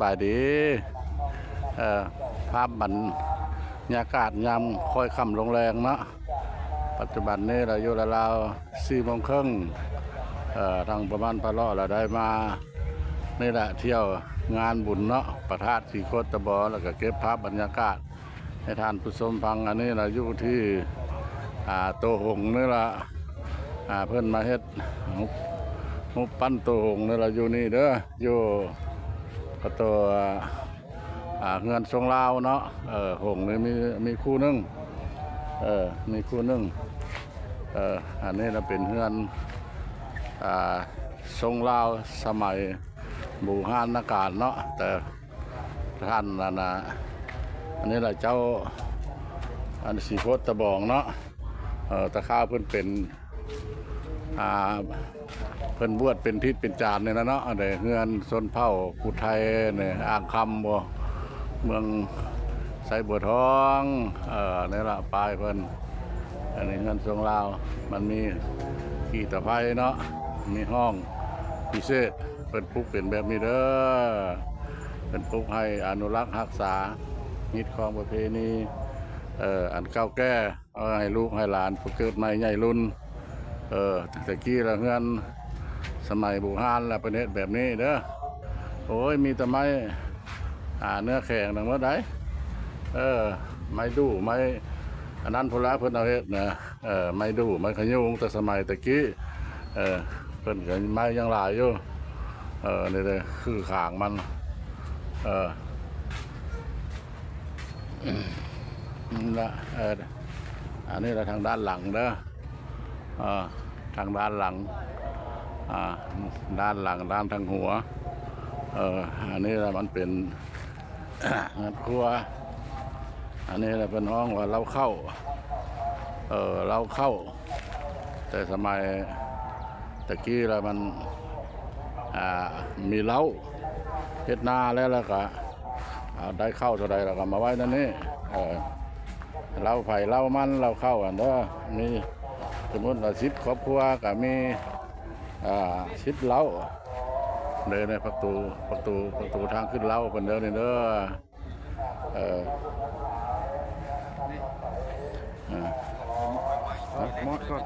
ບາຍດີ. ເອີ ພາບບັນຍາກາດຍາມຄ່ອຍຄ່ຳລົງແລງເນາະ. ປັດຈຸບັນນີ້ລະຢູ່ລາວໆສີ່ໂມງເຄິ່ງ. ເອີ ທາງປະມານພາເລາະລະໄດ້ມານີ້ແຫຼະ ທ່ຽວງານບຸນເນາະ ພະທາດສີໂຄດຕະບອງ ລະກະເກັບພາບບັນຍາກາດ ໃຫ້ທ່ານຜູ້ຊົມຟັງ. ອັນນີ້ລະຢູ່ທີ່ ອ່າ ໂຕຫົງນີ້ລະ ອ່າ ເພິ່ນມາເຮັດຮູບ ຮູບປັ້ນໂຕຫົງນີ້ລະ ຢູ່ນີ້ເດີ ຢູ່ກະໂຕ ອ່າ ເຮືອນຊົງລາວເນາະ. ເອີ ຫົງນີ້ມີ ມີຄູ່ໜຶ່ງ ເອີ ມີຄູ່ໜຶ່ງ. ເອີ ອັນນີ້ລະເປັນເຮືອນ ອ່າ ຊົງລາວສະໄໝບູຮານນະການເນາະ ແຕ່ ທ່ານ ອັນນ່າ ອັນນີ້ລະເຈົ້າ ອັນສີໂຄດຕະບອງເນາະ. ເອີ ແຕ່ຄາວເພິ່ນເປັນ ອ່າ ເພິ່ນບວດເປັນທິດເປັນຈານນີ້ລະເນາະ. ອັນໃດເຮືອນຊົນເຜົ່າຜູ້ໄທນີ້ ອ່າງຄຳບໍ ເມືອງໄຊບົວທອງ. ເອີ ນີ້ລະປ້າຍເພິ່ນ. ອັນນີ້ເຮືອນຊົງລາວ ມັນມີກີ່ຕະໄຄເນາະ ມີຫ້ອງພິເສດ. ເພິ່ນປຸກເປັນແບບນີ້ເດີ ເພິ່ນປຸກໃຫ້ອະນຸລັກຮັກສາຮີດຄອງປະເພນີ ເອີ ອັນເກົ່າແກ່ ເອົາໃຫ້ລູກໃຫ້ຫຼານຜູ້ເກີດໃໝ່ໃຫຍ່ລຸນ. ເອີ ແຕ່ກີ້ລະເຮືອນສະໄໝບູຮານລະເພິ່ນເຮັດແບບນີ້ເດີ. ໂອ້ຍ ມີແຕ່ໄມ້ ອ່າ ເນື້ອແຂງທັງໝົດໃດ໋. ເອີ ໄມ້ດູ່ ໄມ້ອັນນັ້ນພຸ້ນລະເພິ່ນເອົາເຮັດນະ. ເອີ ໄມ້ດູ່ ໄມ້ຂະຍຸງ ແຕ່ສະໄໝແຕ່ກີ້. ເອີ ເພິ່ນກະໄມ້ຍັງຫຼາຍຢູ່. ເອີ ນີ້ເດີ ຄືຂາງມັນ. ເອີ ລະ ເອີ ອັນນີ້ລະທາງດ້ານຫຼັງເດີ ເອີ ທາງດ້ານຫຼັງ ອ່າ ດ້ານຫຼັງ ດ້ານທາງຫົວ ເອີ ອັນນີ້ລະມັນເປັນເຮືອນຄົວ ອັນນີ້ລະເພິ່ນຮ້ອງວ່າເລົ້າເຂົ້າ ເອີ ເລົ້າເຂົ້າ ແຕ່ສະໄໝຕະກີ້ລະມັນ ອ່າ ມີເລົ້າ ເຮັດນາແລ້ວ ແລ້ວກະ ອ່າ ໄດ້ເຂົ້າເທົ່າໃດແລ້ວກະມາໄວ້ໃນນີ້ ເອີ ເລົ້າໃຜເລົ້າມັນ ເລົ້າເຂົ້າຫັ້ນເດີ ມີ ສົມມຸດວ່າສິບຄອບຄົວກະມີ ອ່າ ສິບເລົ້າ ເດີ ໃນປະຕູ ປະຕູ ປະຕູທາງຂຶ້ນເລົ້າເພິ່ນເດີ ນີ້ເດີ. ເອີ ເອີ ມອດກ່ອນ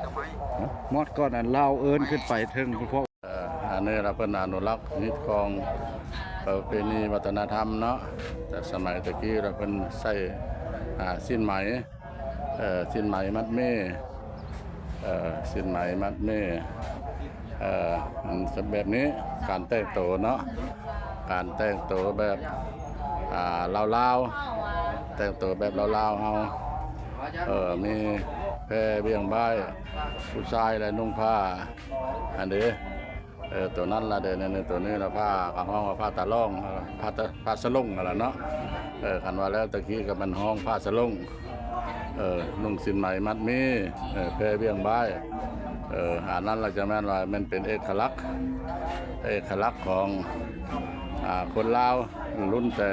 ມອດກ່ອນ ອັນລາວເອີ້ນຂຶ້ນໄປເທິງພວກ ເອີ ອັນນີ້ລະເພິ່ນອະນຸລັກຮີດຄອງປະເພນີວັດທະນະທຳເນາະ ແຕ່ສະໄໝຕະກີ້ລະເພິ່ນໃຊ້ ອ່າ ສິ້ນໄໝ ເອີ ສິ້ນໄໝມັດໝີ້ ເອີ ສິ້ນໄໝມັດໝີ້ ເອີ ອັນແບບນີ້ ການແຕ່ງໂຕເນາະ ການແຕ່ງໂຕແບບ ອ່າ ລາວໆ ແຕ່ງໂຕແບບລາວໆເຮົາ ເອີ ມີແພວຽງບ່າຍ ຜູ້ຊາຍລະນຸ່ງຜ້າ ອັນເດ ເອີ ໂຕນັ້ນລະເດ ໃນ ໃນໂຕນີ້ລະ ຜ້າກະຮ້ອງວ່າຜ້າຕາລ່ອງ ຜ້າຕາ ຜ້າສະຫຼົງຫັ້ນລະເນາະ ເອີ ຄັນວ່າແລ້ວຕະກີ້ກະແມ່ນຮ້ອງຜ້າສະຫຼົງ ເອີ ນຸ່ງສິ້ນໄໝມັດໝີ້ ເອີ ແພວຽງບ່າຍ ເອີ ອັນນັ້ນລະຈະແມ່ນວ່າແມ່ນເປັນເອກະລັກ ເອກະລັກຂອງ ອ່າ ຄົນລາວລຸ້ນແຕ່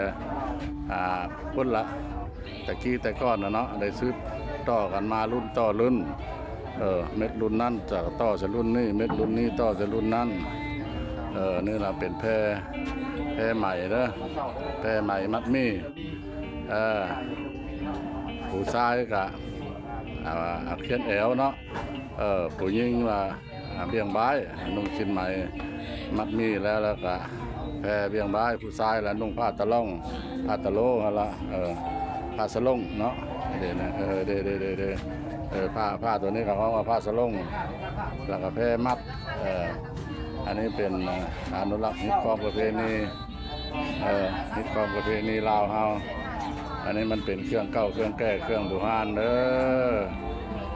ອ່າ ພຸ້ນລະ ແຕ່ກີ້ແຕ່ກ່ອນນະເນາະ ໄດ້ສືບຕໍ່ກັນມາລຸ້ນຕໍ່ລຸ້ນ ເອີ ເມັດລຸ້ນນັ້ນຈະຕໍ່ໃສ່ລຸ້ນນີ້ ເມັດລຸ້ນນີ້ຕໍ່ໃສ່ລຸ້ນນັ້ນ ເອີ ນີ້ລະເປັນແພ ແພໄໝເດີ ແພໄໝມັດໝີ້ ເອີ ຜູ້ຊາຍກະ ອ່າ ຂຽນແອວເນາະ ເອີ ຜູ້ຍິງວ່າ ອ່າ ວຽງບ່າຍ ນຸ່ງສິ້ນໄໝມັດໝີ້ແລ້ວ ແລ້ວກະແພວຽງບ່າຍ ຜູ້ຊາຍລະນຸ່ງຜ້າຕາລ່ອງ ຜ້າຕາໂລຫັ້ນລະ ເອີ ຜ້າສະຫຼົງເນາະ ເດ ເອີ ເດ ເດ ເດ ເອີ ຜ້າ ຜ້າໂຕນີ້ກະເອີ້ນວ່າຜ້າສະຫຼົງ ແລ້ວກະແພມັດ ເອີ ອັນນີ້ເປັນ ອ່າ ອະນຸລັກຮີດຄອງປະເພນີ ເອີ ຮີດຄອງປະເພນີລາວເຮົາ ອັນນີ້ມັນເປັນເຄື່ອງເກົ່າເຄື່ອງແກ່ ເຄື່ອງບູຮານເດີ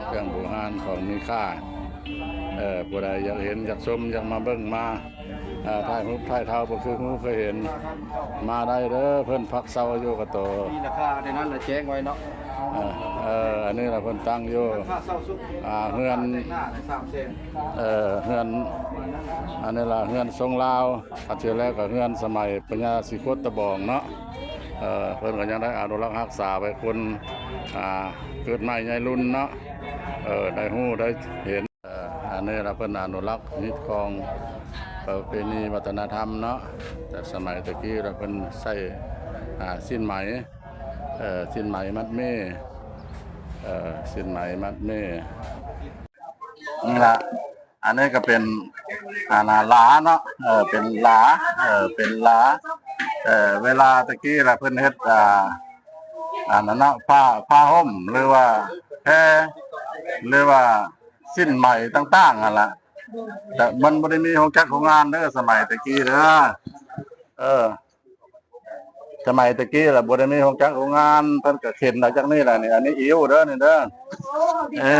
ເຄື່ອງບູຮານຂອງມີຄ່າ ເອີ ຜູ້ໃດຢາກເຫັນ ຢາກຊົມ ຢາກມາເບິ່ງ ມາ ເອີ ຖ່າຍຮູບ ຖ່າຍເທົາ ບໍ່ຄືຮູ້ຄືເຫັນ ມາໄດ້ເດີ ເພິ່ນພັກເຊົາຢູ່ກະໂຕ ມີລາຄາໃນນັ້ນລະແຈ້ງໄວ້ເນາະ ເອີ ເອີ ອັນນີ້ລະເພິ່ນຕັ້ງຢູ່ ຄ່າເຊົ່າຊຸກ ອ່າ ເຮືອນ ສາມແສນ ເອີ ເຮືອນ ອັນນີ້ລະເຮືອນຊົງລາວ ຄັນຊິແລ້ວກະເຮືອນສະໄໝພະຍາສີໂຄດຕະບອງເນາະ ເອີ ເພິ່ນກະຍັງໄດ້ອະນຸລັກຮັກສາໄວ້ຄົນ ອ່າ ເກີດໃໝ່ໃຫຍ່ລຸ້ນເນາະ ເອີ ໄດ້ຮູ້ໄດ້ເຫັນ ເອີ ອັນນີ້ລະເພິ່ນອະນຸລັກຮີດຄອງປະເພນີວັດທະນະທຳເນາະ ແຕ່ສະໄໝຕະກີ້ລະເພິ່ນໃຊ້ ອ່າ ສິ້ນໄໝ ເອີ ສິ້ນໄໝມັດໝີ້ ເອີ ສິ້ນໄໝມັດໝີ້ ນີ້ລະ ອັນນີ້ກະເປັນ ອັນນາ ຫຼາເນາະ ເອີ ເປັນຫຼາ ເອີ ເປັນຫຼາ ເອີ ເວລາຕະກີ້ລະເພິ່ນເຮັດ ອ່າ ອັນນັ້ນເນາະ ຜ້າ ຜ້າຫົ່ມ ຫຼືວ່າແພ ຫຼືວ່າສິ້ນໄໝຕ່າງໆຫັ້ນລະ ແຕ່ມັນບໍ່ໄດ້ມີໂຮງຈັກໂຮງງານເດີ ສະໄໝແຕ່ກີ້ເດີ ເອີ ສະໄໝແຕ່ກີ້ລະບໍ່ໄດ້ມີໂຮງຈັກໂຮງງານ ເພິ່ນກະເຂັນເອົາຈາກນີ້ລະ ນີ້ ອັນນີ້ອິ້ວເດີ ນີ້ເດີ ເອີ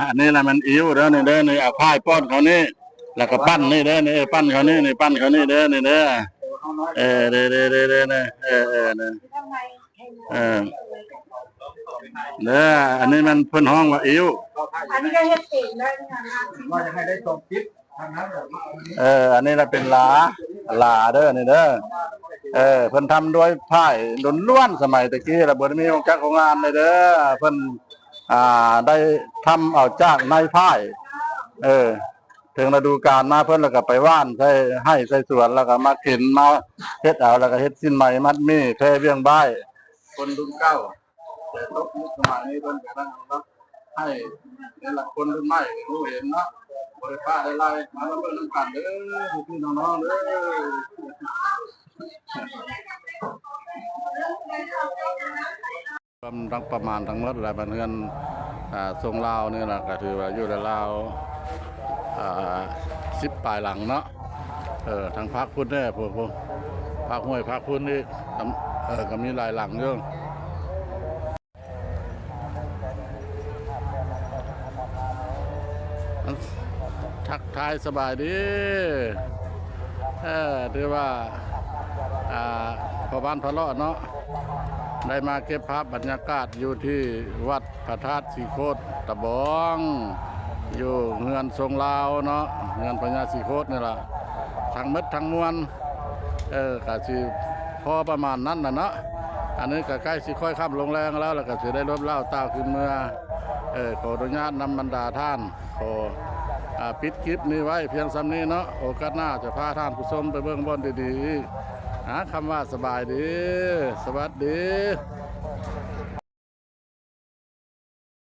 ອັນນີ້ລະແມ່ນອິ້ວເດີ ນີ້ເດີ ນີ້ ເອົາພ້າຍປ້ອນເຂົ້ານີ້ ລະກະປັ້ນນີ້ເດີ ນີ້ ເອີ ປັ້ນເຂົ້ານີ້ ນີ້ ປັ້ນເຂົ້ານີ້ເດີ ນີ້ເດີ ເອີ ເດີ ເດີ ເດີ ເດີ ເອີ ເອີ ເອີ ເອີ ເດີ ອັນນີ້ແມ່ນເພິ່ນຮ້ອງວ່າອິ້ວ ອັນນີ້ກະເຮັດເອງເລີຍ ວ່າຢາກໃຫ້ໄດ້ສອງສິບ ເອີ ອັນນີ້ລະເປັນຫຼາ ຫຼາເດີ ນີ້ເດີ ເອີ ເພິ່ນທຳດ້ວຍພ້າຍລ້ວນໆ ສະໄໝແຕ່ກີ້ລະບໍ່ໄດ້ມີໂຮງຈັກໂຮງງານເລີຍເດີ ເພິ່ນ ອ່າ ໄດ້ທຳເອົາຈາກໃນພ້າຍ ເອີ ເຖິງລະດູການມາເພິ່ນລະກະໄປຫວ່ານໃສ່ໄຮ່ໃສ່ສວນ ລະກະມາເຂັນມາເຮັດເອົາ ລະກະເຮັດສິ້ນໄໝມັດໝີ້ ແພວຽງບ່າຍ ຄົນລຸ້ນເກົ່າ ແຕ່ຕົກຍຸກສະໄໝນີ້ເພິ່ນກະໄດ້ໃຫ້ແຕ່ລະຄົນລຸ້ນໃໝ່ໄດ້ຮູ້ເຫັນເນາະ ບໍ່ໄດ້ປະໄດ້ລາຍ ມາເບິ່ງນຳກັນເດີ ພີ່ໆ ນ້ອງໆ ເດີ. ລວມທັງປະມານທັງໝົດລະ ບ້ານເຮືອນ ອ່າ ຊົງລາວນີ້ລະ ກະຖືວ່າຢູ່ລາວໆ ອ່າ ສິບປາຍຫຼັງເນາະ ເອີ ທາງພາກພຸ້ນແດ່ ພວກ ພວກພາກຫ້ວຍພາກພຸ້ນອີກ ເອີ ກະມີຫຼາຍຫຼັງຢູ່. ທັກທາຍສະບາຍດີ ເອີ ຖືວ່າ ອ່າ ພໍ່ບ້ານພະເລາະເນາະ ໄດ້ມາເກັບພາບບັນຍາກາດຢູ່ທີ່ວັດພະທາດສີໂຄດຕະບອງ ຢູ່ເຮືອນຊົງລາວເນາະ ເຮືອນພະຍາສີໂຄດນີ້ລະ ທັງໝົດທັງມວນ ເອີ ກະຊິພໍປະມານນັ້ນລະເນາະ ອັນນີ້ກະໃກ້ຊິຄ່ອຍຄ່ຳລົງແລງແລ້ວ ລະກະຊິໄດ້ລົບເລົ່າຕ່າວຄືນເມືອ ເອີ ຂໍອະນຸຍາດນຳບັນດາທ່ານ ຂໍ ອາ ປິດຄລິບນີ້ໄວ້ພຽງສ່ຳນີ້ເນາະ ໂອກາດໜ້າຈະພາທ່ານຜູ້ຊົມໄປເບິ່ງບ່ອນດີໆອີກ ອາ ຄຳວ່າສະບາຍດີ ສະຫວັດດີ.